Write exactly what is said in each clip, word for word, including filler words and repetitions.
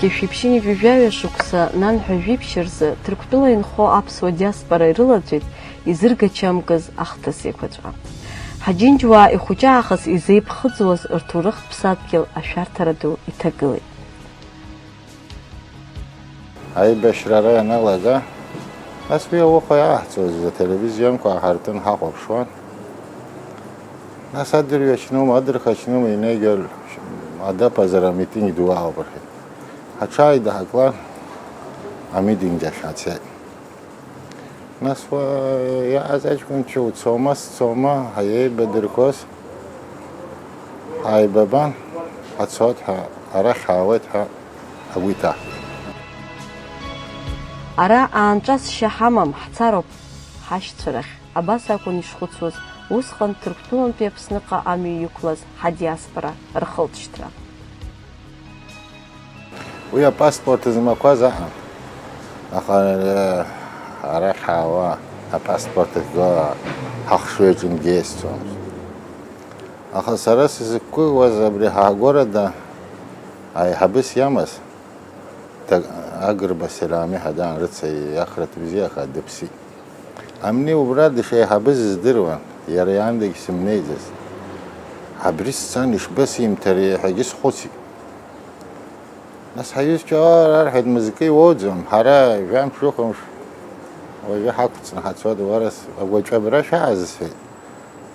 Шәиԥшьынҩажәи жәаҩа шықәса нанҳәа жәиԥшь рзы Ҭырқәтәыла инхо аԥсуа диаспора ирылаҵәеит изыргачамкыз ахҭыс еиқәаҵәа. Ҳаџьынџьуаа ихәыҷы аахыс изеиԥхыӡуаз рҭоурыхтә ԥсадгьыл ашәарҭара ду иҭагылеит. Аибашьра ара ианалага, нас уи ауха иааҳҵоз ателевизионқәа ҳартын ҳахәаԥшуан. Нас адырҩаҽнума, адырхаҽнума инеигар адаԥазар амитинг ду аауп рҳәеит. Ҳаҽааидаҳаклан, амитинг ахь ҳацеит. Нас уа иааз аҷкәынцәа уцома, сцома, ҳаиеибадыргоз, ҳааибабан, ҳацоит ҳәа, арахь ҳаауеит ҳәа агәы иҭаҳкит. Ара аанҿасшьа ҳамам, ҳцароуп ҳашьцәа рахь. Абас акәын ишхәыцуаз усҟан Ҭырқәтәылантәи Аԥсныҟа амҩа иқәлаз ҳадиаспора рхылҵшьҭра. Уи апаспорт змақәаз аҟан. Аха, э, арахь аауа апаспорт ахьго ҳахшыҩ аҿы ингьы иасцәомызт. Аха сара сзықәгәыӷуаз абри ҳагәарада аиҳабыс иамаз, Даг-, Агрба Селами ҳәа даан рыци иахраҭ бзиаха дыԥсит. Амни убра дышеиҳабыз здыруан, иара иаандагь сымнеиӡац. Абри сцан ишбасимҭар еиҳагьы схәыцит. Нас ҳаҩызцәа, "Ара, — рҳәеит, — мызкы иуоуӡом, ҳара жәамш-жәохәмш уажәы ҳақәҵны ҳацоит, уара с-, агәаҿы абра шәааз", — сҳәеит.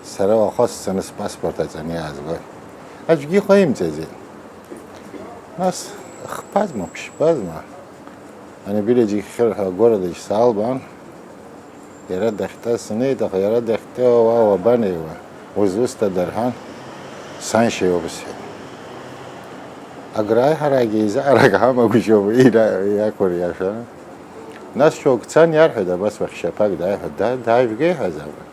Сара уаха сцаны спаспорт аҵаны иаазгоит. Аӡәгьы ихы имҵаӡеит. Нас хԥазма, ԥшьбазма, ани Билеџь ихьыр ҳәа агәарадаҿ саалбаан, иара дахьтәаз санеит, аха иара дахьтәоу уа уабанеиуа, узусҭада рҳәан, саншьа иоуп сҳәеит. Аграаи ҳарагьы еизаарак ҳамагәышьоуп, ира-, иақәыриашан. Нас шьоук цан иарҳәеит, абас уахь шьаԥак дааиҳәа, да-, даажәгеи ҳәа азакәын.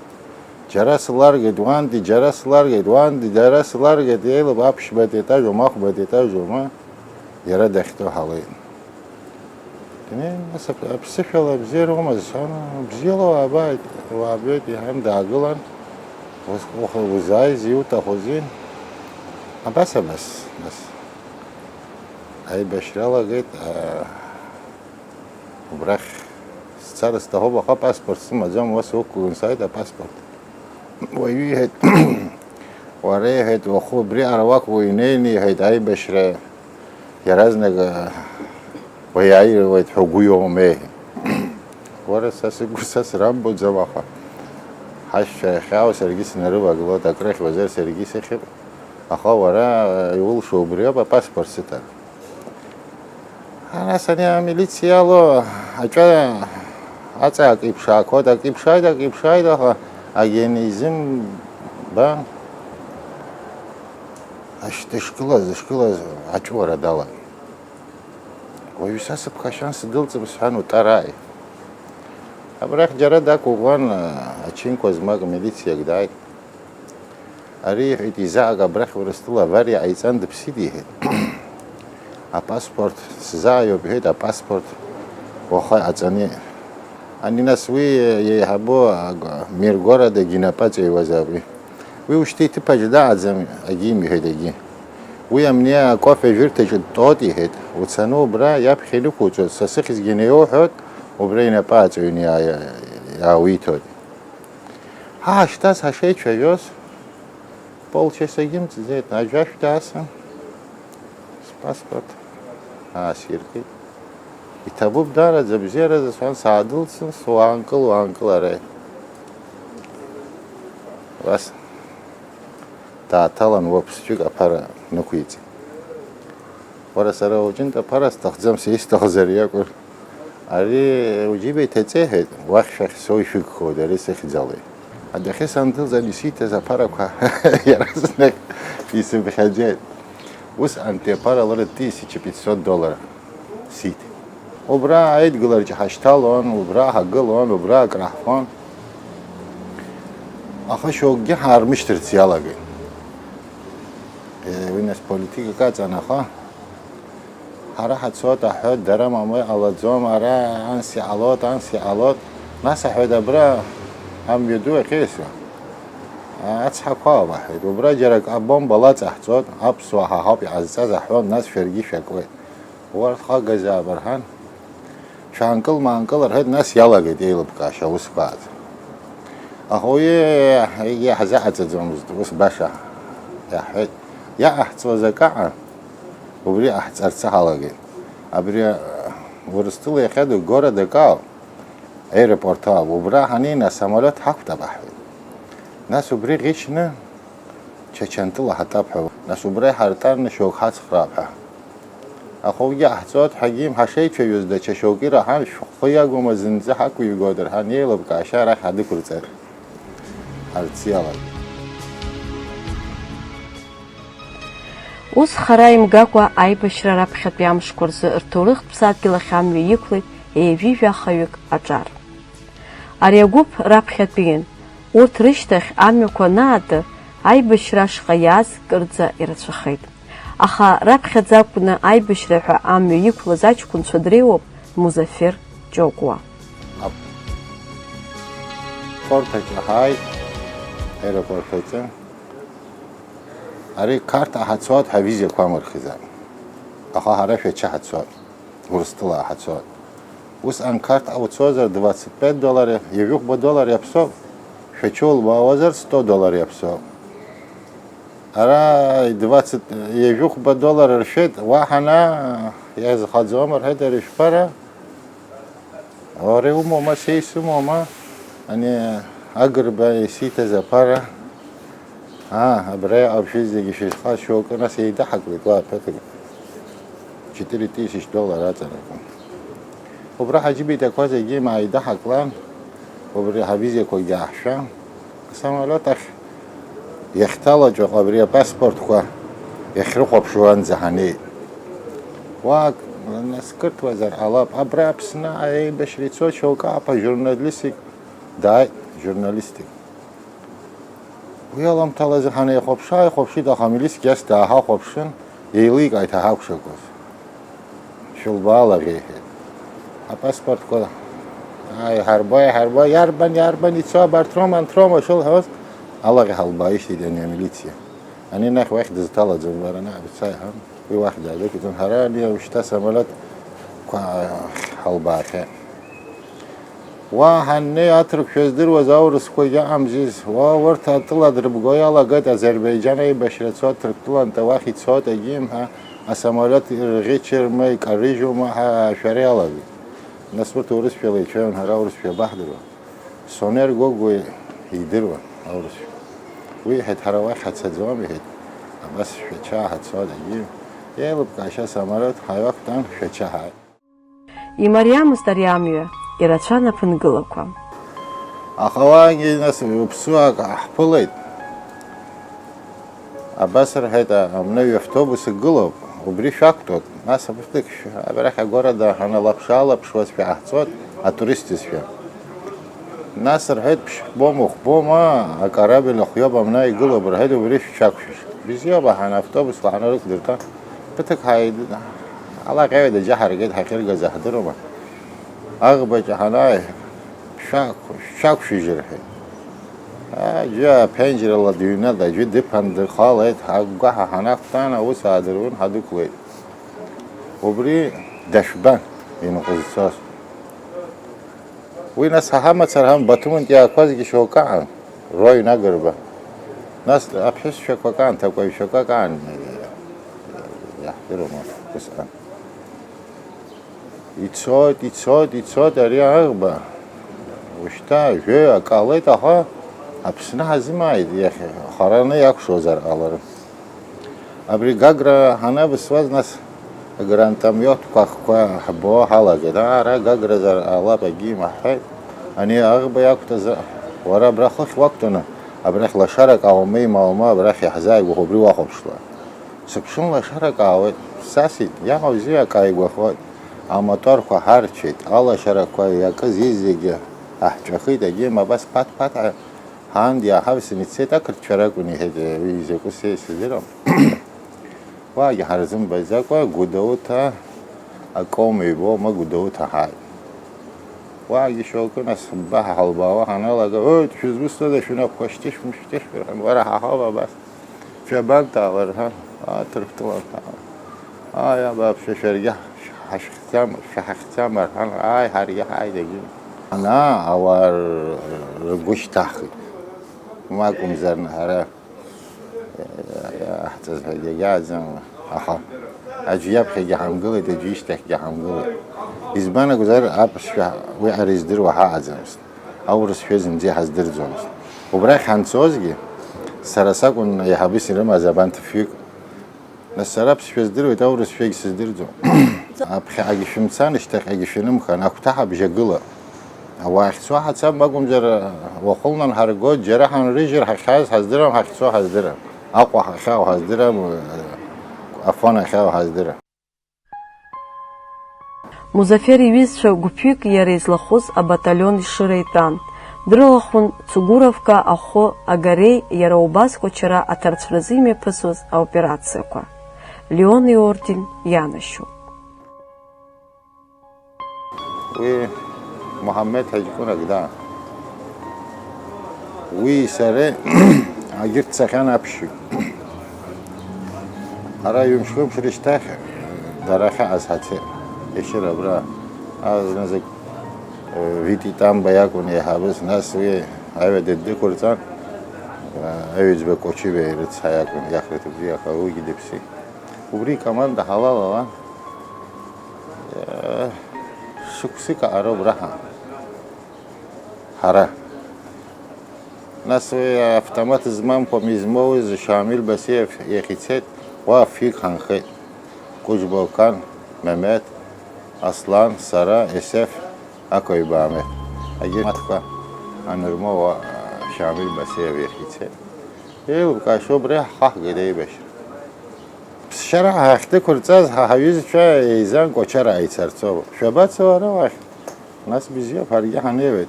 Џьара сларгеит уанти, џьара сларгеит уанти, џьара сларгеит, еилоуп аԥшьбатәи етаж ума, ахәбатәи етаж ума, иара дахьтәоу ҳалеит. Днеин, нас ап-, аԥсышәала абзиара умаз, сан, бзиала уаабааит, уаабеит, иҳәан, даагылан, ус, ух-, узааиз иуҭахузеи? Абас, абас, нас. Аибашьра алагеит, аа, убрахь сцара сҭахуп, аха апаспорт сымаӡам, уа сықәгылан сааит апаспорт. Уаҩы иҳәеит, уара, иҳәеит, уахы убри аруак уҩнеины, иҳәеит, аибашьра иаразнак, а, уиааируеит ҳәа угәы иоумеи? Уара, са сыгәы са срамбаӡам, аха ҳашьцәа иахьаау саргьы снарывагылоит, акрыхьуазар саргьы сыхьып, аха уара, а, иулшо убриоуп апаспорт сыҭар. Ара сани амилициа иалоу аҿа аҵа акы иԥшаақәоит, акы иԥшааит, акы иԥшааит, аха агьенизм ба ашьҭышгылаз, дышгылаз аҿыуара далагеит. Уаҩы са сыԥхашьан, сдәылҵып сҳәан, утәарааи. Абрахь џьара дақәыӷәӷәан, ачынқәа змак милициак дааит. Ари, иҳәеит, изааг абрахь Урыстәыла авариа ҟаиҵан дыԥсит, иҳәеит. Апаспорт сзааиуп, иҳәеит, апаспорт уаха аҵаны. Ани нас уи еиҳабу аг-, мир города инапы аҵаҩуазаап уи. Уи ушьҭа иҭыԥаҿ дааӡам, агьим, иҳәеит, агьи. Уи амни акофе ажәырҭаҿы дтәоит, иҳәеит. Уцаны убра иаԥхьа инықәуҵоит, са сыхьӡгьы неиуҳәоит, убра инапы ааҵаҩны иаа-, иаауиҭоит. Ҳа ҳашьҭаз ҳашеицәажәоз, полчасагьы мҵӡеит, ажәашә даасын, спаспорт аасиркит. Иҭабуп даараӡа, бзиаразы, сҳәан, саадәылҵын, суаанкыл, уаанкыл ара. Убас дааҭалан, уаԥсҵәык аԥара нықәиҵеит. Уара, сара уҷынтә аԥара сҭахӡам, са исҭахыз ари акәын. Ари уџьыба иҭаҵеиҳәеит, уахь шәахь соу ишәыгхоит, ари сыхьӡалеит. Адәахьы сандәылҵын, исиҭаз аԥарақәа иаразнак исыԥхьаӡеит. Ус анти аԥара лара тысяча пятьсот доллар сиҭеит. Убра аидгылараҿы ҳашьҭалон, убра ҳагылон, убра акраҳфон. Аха шьоукгьы ҳаармышьҭырц иалагеит. Е, уи нас политикак аҵан, аха ҳара ҳацоит, аҳәоит, дара мамоу иҟалаӡом, ара анс иҟалоит, анс иҟалоит. Нас аҳәоит, абра амҩаду ахьеисуа, ацҳақәа ауп, аҳәеит. Убра џьара акы абомба лаҵаҳҵоит, аԥсуаа ҳа ҳауп иҟазҵаз, аҳәон, нас шәаргьы шәакуеит. Уарҭ хагазаап рҳәан, шәаанкыл-маанкыл рҳәеит, нас иалагеит еилыбкаашьа аусқәа ааӡо. Аха уи егьи ҳзаҟаҵаӡомызт, ус баша иаҳҳәеит. Иаҟаҳҵоз акаҟа убри ҟаҳҵарц ҳалагеит. Абри, Урыстәыла иахьадоу городак ауп, аеропорт ауп, убра ҳанеины асамолиот ҳақәтәап аҳәеит. Нас убри ӷьычны Чачантыла ҳатәап ҳәа, нас убра иҳартарны шьоук ҳацхраап ҳәа. Аха уигьы ҟаҳҵоит ҳәагьы ҳашеицәажәоз даҽа шьоук ираҳан, шәхы иагума зынӡа ҳақәиго дырҳан, еилыбкаашьа арахь ҳадәықәырҵар ҳарциалак. Ус хара имгакәа аибашьра раԥхьатәи амшқәа рзы рҭоурыхтә ԥсадгьыл ахь амҩа иқәлеит ҩажәи жәахаҩык аҿар. Ари агәыԥ раԥхьатәиин, урҭ рышьҭахь амҩақәа анааты, аибашьра ашҟа иааз кырӡа ирацәахеит. Аха раԥхьаӡа акәны аибашьра ҳәа амҩа иқәлаз аҷкәынцәа дреиуоуп Музафер Ҷокәуа. Порт аҿы ҳааит, аеропорт аҿы. Ари Қарҭ аҳацуат ҳәа авизақәа амырхызаап. Аха ҳара Шәача ҳацуат, Урыстәыла ҳацуат. Усҟан Қарҭ ауцозар двадцать пять доллар, ҩажәихәба доллар иаԥсоуп, Шәача улбаауазар сто доллар иаԥсоуп. Ара двадцать, ҩажәихәба доллар ршәеит, уаҳа ана иазхаӡом рҳәеит ари шәԥара. Уара иумоума, са исымоума, ани Агрба исиҭаз аԥара? Аа, абра иҟоуп шәызегьы шәышҟа шьоукы, нас еидаҳакуеит уа аԥыҭҩы. Четыре тысячи доллар аҵанакуан. Убра Ҳаџьы Беиҭақәа зегьы еимааидаҳаклан, убри ҳавизақәагьы ааҳшәан, асамолиот ахь иахьҭалаҵәахо абри апаспортқәа иахьрыхәаԥшуанӡа ҳанеи. Уа ак наскырҭуазар ҟалап, абра Аԥсны аибашьра ицо шьоукы ааԥа журналистик дааит, журналистик. Уи аламҭалазы ҳанеихәаԥшы, ааихәаԥшит, аха Милиск иас дааҳахәаԥшын, еиликааит ҳа ҳакәшақәаз. Шәылбаалар, иҳәеит. Апаспортқәа, ааи, ҳарба, иҳарба, иарбан, иарбан ицо, абарҭ рома, анҭ рома шылҳәоз, алаҟьа ҳалбааишьҭит ани амилициа. Ани нахь уахь дызҭалаӡом, бара, наҟ бца, иҳәан. Уи уахь даадәықәиҵон, ҳара ани ушьҭа самолиотқәа ҳалбаахьеит. Уа ҳаннеи, аҭырқәшәа здыруаз аурысқәагьы ыҟамзи, уа урҭ атәыла дырбго иалагеит, Азербаиџьан аибашьра цо, Ҭырқәтәылантәи уахь ицоит, егьим ҳәа асамолиот ирӷьычырма, икарыжьума ҳәа ашәара иалагеит. Нас урҭ урысшәала ицәажәон, ҳара аурысшәа абаҳдыруа. Сонер Гогәуа идыруан аурысшәа. Уи иҳәеит, ҳара уахь ҳацаӡом, иҳәеит, абас Шәача ҳацоит, егьи еилыбкаашьа асамолиот ҳаҩақәтәан Шәача ҳааит. Имариамызт ари амҩа, ирацәан аԥынгылақәа. Аха уаагьы нас уаԥсуак ҳԥылеит. Абас рҳәеит, амнаҩ автобус игылоуп, убри шәақәтәоуп. Нас абрахь агәара дааҳаны лаԥш-аалаԥшуазшәа ҟаҳҵоит, атуристцәа. Нас рҳәеит, ԥшьбома, хәбома, акорабль ахиоуп, амнаҩ игылоуп, рҳәеит, убри шәҽақәшәышт. Бзиоуп, аҳан автобус лаҳаны рықәдыртәа. Ԥыҭк ҳаид-, алаҟьаҩ даџьаҳаргеит, ҳахьыргаз аҳдырума. Аӷбаҿы ҳанааи, шәақә-, шәақәшәыжь рҳәеит. Аӡәы аԥенџьырала дыҩнада, аӡәы дыԥан дыхалеит, ҳагәгәаҳәа ҳанақәтәан, аус аадырун, ҳадәықәлеит. Убри дашәбан, инҟәызцоз. Уи нас ҳа ҳамацара ҳан Баҭымынтә иаақәазгьы шьоукы аан, Роин Агрба. Нас аԥҳәысшьақәак аан, ҭакәаҩшьақәак аан, иаҳдыруама усҟан. Ицоит, ицоит, ицоит ари аӷба. Ушьҭа жәаҩа акы ҟалеит, аха Аԥсны ҳазымааит, иахьа хараны иақәшозар ҟаларын. Абри Гагра ҳанавысуаз, нас агранатомиотқәа ахқәа ҳбо ҳалагеит. Ара Гагразар ҟалап, агьим аҳәеит. Ани аӷба иақәтәаз, уара абра хыхь уақәтәаны, абрахь лашарак ааума, имааума, абрахь иаҳзааигәахо убри уахәаԥшла. Сыԥшын, лашарак аауеит, сасит, иааузи, акы ааигәахоит. Амоторқәа ҳарчеит, алашарақәа иакыз зегьы аҳҿахеит, агьим абас ԥаҭ-ԥаҭ ҳа-, ҳаанӡа иааҳавсын ицеит, ақырҭцәа ракәын, иҳәеит, уи изакәу са исыздырам. Уаагьы ҳарзымбаӡакәа Гәдоуҭа аком ибо, ма Гәдоуҭа ҳааит. Уаагьы шьоукы нас баҳа ҳалбаауа ҳаналага, өөт, шәызусҭада, шәнапқәа шьҭышә-мышьҭышә рҳәан, уара ҳаҳауп абас. Шәабанҭаауа рҳәан, аҭырқәтәыланҭаауа. Ааи, абааԥсы, шәаргьы ҳашәхьӡам, шәаҳахьӡам рҳәан, ааи, ҳаргьы ҳааит, егьи. Ана ауаа р-, ргәы шьҭаҳхит. Ма акәымзар, ҳара, э, иаҳҵаз ҳәагьы агьааӡам, аха аӡәы иаԥхьагьы ҳамгылеит, аӡәы ишьҭахьгьы ҳамгылеит. Избан акәзар, аԥсшәа уи ара издыруа ҳаҟаӡамызт. Аурысшәа зынӡа иҳаздырӡомызт. Убрахь ҳанцозгьы, сара сакәын аиҳабыс ирымаз абанҭ фҩык. Нас сара аԥсшәа здыруеит, аурысшәагь сыздырӡом. Аԥхьаҟагьы шәымцан, шьҭахьҟагьы шәынымхан, агәҭа ҳабжьагыла. Ауаа ахьцо ҳацап акәымзар, уахынла ҳаргоит, џьара ҳанрыжьыр, ҳахьааз ҳаздырам, ҳахьцо ҳаздырам. Аҟәа ҳахьаау ҳаздырам, Афон ахьаау ҳаздырам. Музафер иҩызцәа гәыԥҩык иара излахәыз абаталион Ешыра итәан. Дрылахәын Цугуровка ахәы агареи иара убас Кәачара аҭарцәразы имҩаԥысуаз аоперациақәа. Леон иорден ианашьоуп. Уи Муҳаммед ҳаҷкәынак даан. Уи сареи агьырҭ цахьан аԥшьҩык. Ҳара ҩымш-хымш рышьҭахь дара ахьаҟаз ҳацеит. Ешыра абра, а, зназык, э, Вити Тамба иакәын еиҳабыс, нас уи аҩада ддәықәырҵан, э, аҩӡба Кочиба ирыцҳа иакәын, иахраҭыԥ бзиа, аха уигьы дыԥсит. Убри икоманда ҳалалалан, э, шықәсык аҟара убра ҳаан. Ҳара. Нас уи автомат змамкәа измоуз Шамиль Басиев иахь ицеит, уа фҩык ҳанхеит. Кәыџь Балқан, Мемед, Аслан, сара, Есеф, Ақаҩба Амет. Агьырҭ автоматқәа анырмоуа Шамиль Басиев иахь ицеит. Еилыбкаашьа убри ҳхаҳгеит аибашьра. Ԥсшьара ҳахьдәықәырҵаз ҳа ҳаҩызцәа еизан Кәачараа ицарцоуп. Шәабацо ара уахь? Нас бзиоуп, ҳаргьы ҳанеиуеит.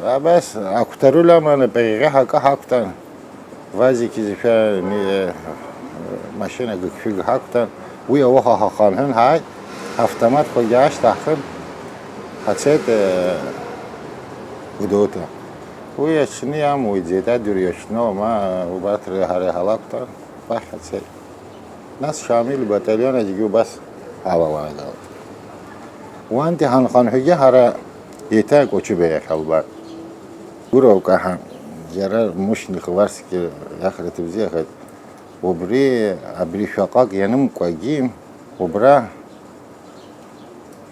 Абас агәҭарыла аманы ԥыхьҟьа ҳакы ҳақәтәан. Вазик изышәа ми-, машьына гыгшәыг ҳақәтәан. Уи ауха ҳахынҳәын ҳааит, ҳавтоматқәагьы аашьҭаҳхын, ҳацеит, э, Гәдоуҭа. Уи аҽны иамуӡеит, адырҩаҽны, ма убарҭ ҳара иҳалакәтәан, уахь ҳацеит. Нас Шамил ибаталион аҿгьы убас алалаагалт. Уантәи ҳанхынҳәгьы ҳара еиҭа Кәачыба иахь ҳалбан. Гәыроука ҳа, иара Мушьни Хварцкьа иахраҭа бзиахеит. Убри, абри шәаҟак ианымкәагьы, убра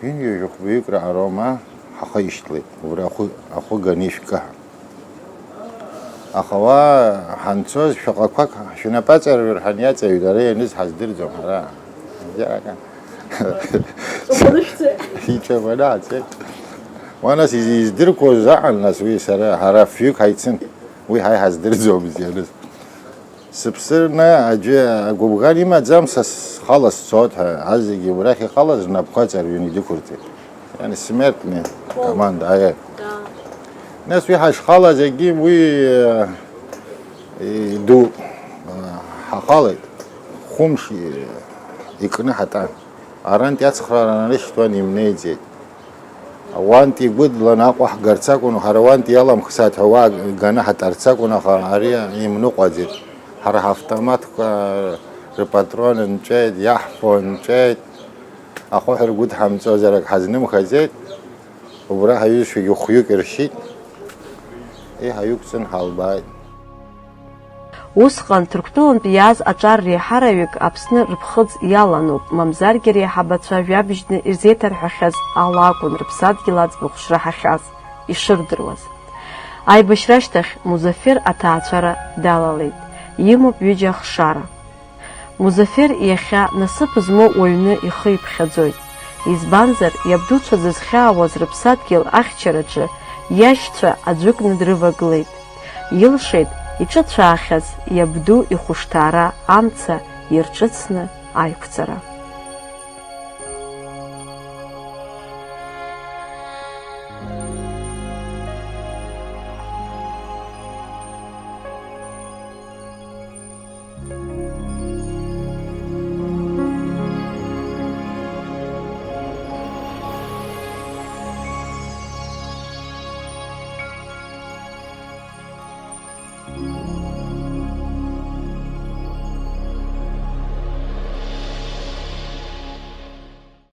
Ҩынҩажәи хәбаҩык раҟароума ҳахы ишьҭлеит, убра ахәы, ахәы ганы ишәкы ҳәа. Аха уа ҳанцоз шәаҟақәак шәнапаҵаҩрҳәа иаҵаҩит, ара ианыз ҳаздырӡом ҳара. Џьаракан. Иҿабаны ҳцеит. Уа нас из-, издырқәоз аҟан нас уи сара, ҳара фҩык ҳаицын, уи ҳаи ҳаздырӡомызт ианыз. Сыԥсырны аӡәы агәыбӷан имаӡам, са схала сцоит ҳәа, азегьы убрахь ихалаз рнапқәа аҵарҩын идәықәырҵеит. Иани смертный команда, аиеи. Да. Нас уи ҳашхалаз егьи уи, э, иду, э, ҳахалеит, хәымш, э, икны ҳатәан. Арантәи ацхраара нарышьҭуан, имнеиӡеит. Уантәи игәыдлан Аҟәа ҳгарц акәын, ҳара уантәи иаламхсааит ҳәа уа ганы ҳатәарц акәын, аха ари имныҟәаӡеит. Ҳара ҳавтоматқәа рпатрон нҵәеит, иаҳфо нҵәеит, ахәы ҳаргәыдҳамҵозар ак ҳазнымхаӡеит. Убра ҳаҩызцәагьы хәҩык иршьит, еиҳа ҩықәҵын ҳалбааит. Усҟан Ҭырқәтәылантәи иааз аҿар реиҳараҩык Аԥсны рыԥхыӡ иаланоуп, мамзаргьы реиҳабацәа жәабжьны ирзеиҭарҳәахьаз ала акәын рыԥсадгьыл аӡбахә шраҳахьаз ишырдыруаз. Аибашьра ашьҭахь Музафер аҭаацәара далалеит, имоуп ҩыџьа ахшара. Музафер иахьа насыԥ змоу уаҩны ихы иԥхьаӡоит, избанзар, иабдуцәа зызхьаауаз рыԥсадгьыл ахьчараҿы иашьцәа аӡәыкны дрывагылеит. Илшеит иҿыцәаахьаз иабду ихәышҭаара амца ирҿыцны аиқәҵара.